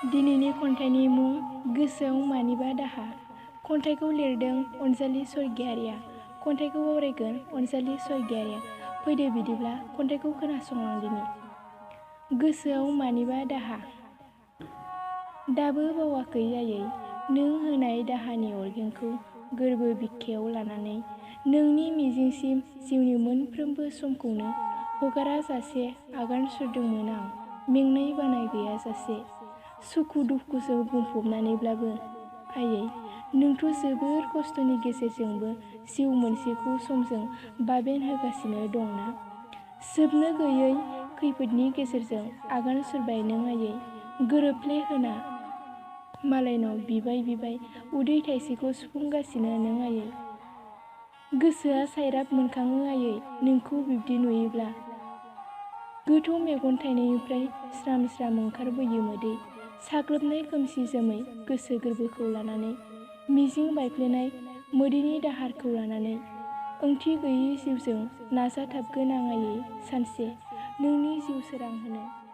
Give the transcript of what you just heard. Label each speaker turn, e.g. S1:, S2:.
S1: दिनैनि खन्थाइनि मुं गोसोआव मानिबा दाहा। खन्थाइखौ लिरदों अनजालि स्वर्गियारिया। खन्थाइखौ आवरायगोन अनजालि स्वर्गियारिया। फैदो बिदिब्ला खन्थाइखौ खोनासंलांदिनि। गोसोआव मानिबा दाहा। दाबो बावाखै आयै नों होनाय दाहानि अरगेंखौ गोरबो बिखायाव लानानै। नोंनि मिजिंसिम जिउनि मोनफ्रोमबो समखौनो हगाराजासे आगान सुरदोंमोन आं मेंनाय बानाय गैयाजासे। सुखु दुखुजों बुंफबनानैब्लाबो आयै नोंथ' जोबोर खस्थ'नि गेजेरजोंबो जिउ मोनसेखौ समजों बाबेन होगासिनो दंना। जोबनो गैयै खैफोदनि गेजेरजों आगान सुरबाय नों आयै गोरोबफ्ले होना। मालायनाव बिबाय बिबाय उदै थाइसेखौ सुफुंगासिनो नों आयै। गोसोआ सायराब मोनखाङो आयै नोंखौ बिब्दि नुयोब्ला। गोथौ मेगन थाइनैनिफ्राय स्राम स्राम ओंखारबोयो मोदै। साग्लोबनाय खोमसि जोमै गोसो गोरबोखौ लानानै। मिजिं बायफ्लेनाय मोदैनि दाहारखौ लानानै। ओंथि गैयि जिउजों नाजाथाबगोन आं आयै सानसे नोंनि जिउ सोरां होनो।